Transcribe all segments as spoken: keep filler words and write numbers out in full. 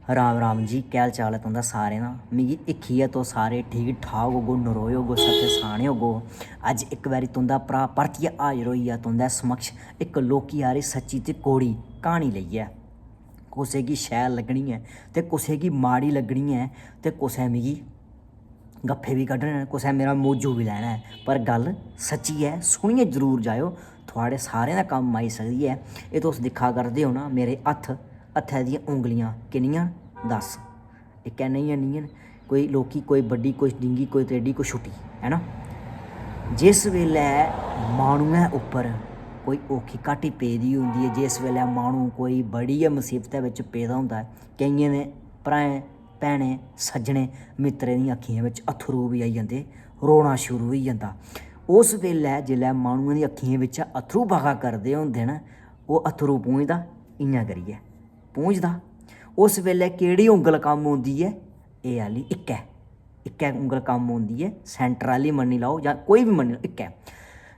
राम राम जी, केह् हाल चाल ऐ तुं'दा सारें दा? मिगी हिक्खी ऐ तुस सारे ठीक ठाक होगो, नरोए होगो, सत्ते साने होगो। अज्ज इक बारी तुं'दा भ्राऽ परतियै हाजर होई गेआ तुं'दै समक्ष इक लौह्की हारी सच्ची ते कौड़ी क्हानी लेइयै। कुसै गी शैल लग्गनी ऐ ते कुसै गी माड़ी लग्गनी ऐ ते कुसै मिगी गप्फे बी कड्ढने न, कुसै मेरा मौजू बी लैना ऐ, पर गल्ल सच्ची ऐ, सुनियै जरूर जाएओ, थुआढ़े सारें दा कम्म आई सकदी ऐ। एह् तुस दिक्खा करदे ओ ना, मेरे हत्थ, हत्थै दियां उंगलियां किन्नियां न? दस। इक्कै नेहियां निं हैन, कोई लौह्की, कोई बड्डी, कोई डिंगी, कोई त्रेडी, कोई छुट्टी, है ना? जिस बेल्लै माह्नुऐ उप्पर कोई औखी घाटी पेदी होंदी ऐ, जिस बेल्लै माह्नू कोई बड़ी गै मसीबतै बिच्च पेदा होंदा ऐ, केइयें दे भ्राएं, भैनें, सज्जनें, मित्तरें दियें अक्खियें बिच्च अत्थरू बी आई जंदे, रोना शुरू होई जंदा। उस बेल्लै जिसलै माह्नुएं दी अक्खियें बिच्चा अत्थरू बगा करदे होंदे न, ओह् अत्थरू पूंझदा इ'यां करियै, पूंझदा। उस बेल्लै केह्ड़ी उंगल कम्म औंदी ऐ? एह् आह्ली इक्कै, इक्कै उंगल कम्म औंदी ऐ, सैंटर आह्ली मन्नी लैओ जां कोई बी मन्नी लैओ, इक्कै।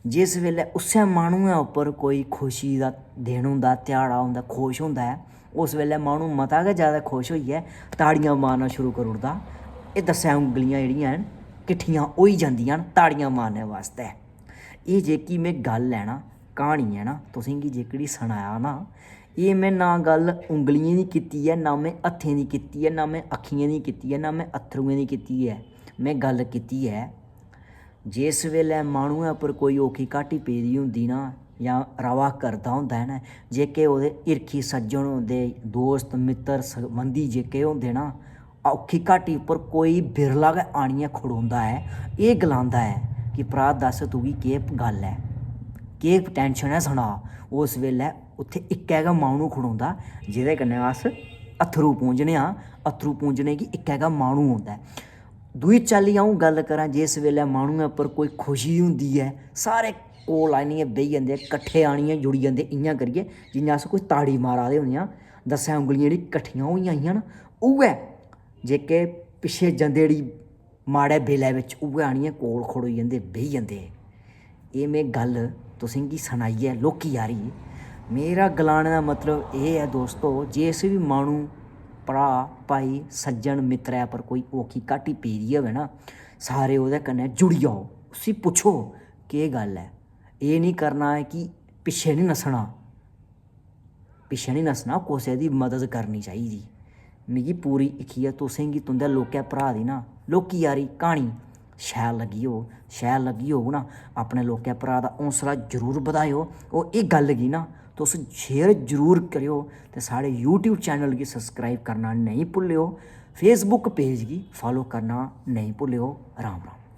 जिस बेल्लै उस्सै माह्नुऐ उप्पर कोई खुशी दा दिन होंदा, ध्याड़ा होंदा, खुश होंदा ऐ, उस बेल्लै माह्नू मता गै जैदा खुश होइयै ताड़ियां मारना शुरू करी ओड़दा। एह् दस्सै उंगलियां जेह्ड़ियां हैन, किट्ठियां होई जंदियां न ताड़ियां मारने बास्तै। एह् जेह्की में गल्ल ऐ ना, क्हानी ऐ ना, तुसेंगी जेह्कड़ी सनाया ना, एह् में ना गल्ल उंगलियें दी कीती ऐ, ना में हत्थें दी कीती ऐ, ना में अक्खियें दी कीती ऐ, ना में अत्थरुएं दी कीती ऐ। में गल्ल कीती ऐ, जिस बेल्लै माह्नुऐ उप्पर कोई औखी घाटी पेदी होंदी ना, जां रवा करदा होंदा ऐ ना, जेह्के ओह्दे हिरखी सज्जन होंदे, दोस्त, मित्तर, सरबंधी जेह्के होंदे ना, औखी घाटी उप्पर कोई बिरला गै आनियै खड़ोंदा ऐ। एह् गलांदा ऐ कि "भ्राऽ, दस्स, तुगी केह् गल्ल ऐ, केह् टैंशन ऐ, सनाऽ।" उस बेल्लै उत्थै इक्कै गै माह्नू खड़ोंदा, जेह्दे कन्नै अस अत्थरू पूंझने आं। अत्थरू पूंझने गी इक्कै गै माह्नू औंदा ऐ। दूई चाल्ली अ'ऊं गल्ल करां, जिस बेल्लै माह्नुऐ उप्पर कोई खुशी होंदी ऐ, सारे कोल आनियै बेही जंदे, कट्ठे आनियै जुड़ी जंदे, इ'यां करियै जि'यां अस कोई ताड़ी मारा दे होन्ने आं, दस्सें उंगलियां जेह्ड़ी कट्ठियां होइयां हियां ना, उ'ऐ जेह्के पिच्छें जंदे उठी माड़े बेल्लै बिच उ'ऐ आनियै कोल खड़ोई जंदे, बेही जंदे। एह् में गल्ल तुसेंगी सनाई ऐ लौह्की हारी। मेरा गलाने दा मतलब एह् ऐ दोस्तो, जिस बी माह्नू, भ्राऽ, भाई, सज्जन, मित्तरै पर कोई औखी घाटी पेदी होऐ ना, सारे ओह्दे कन्नै जुड़ी जाओ, उसी पुच्छो केह् गल्ल ऐ। एह् निं करना ऐ कि पिच्छें निं नस्सना, पिच्छें निं नस्सना, कुसै दी मदद करनी चाहिदी। मिगी पूरी यकीन ऐ तुसेंगी तुं'दे लौह्के भ्राऽ दी ना लौह्की हारी क्हानी शैल लग्गी होग, शैल लग्गी होग ना, अपने लौह्के भ्राऽ दा हौसला जरूर बधाएओ। ओह् एह् गल्ल गी ना तुस share जरूर करेओ ते साढ़े YouTube channel गी subscribe करना नेईं भुल्लेओ, Facebook page गी follow करना नेईं भुल्लेओ। राम राम।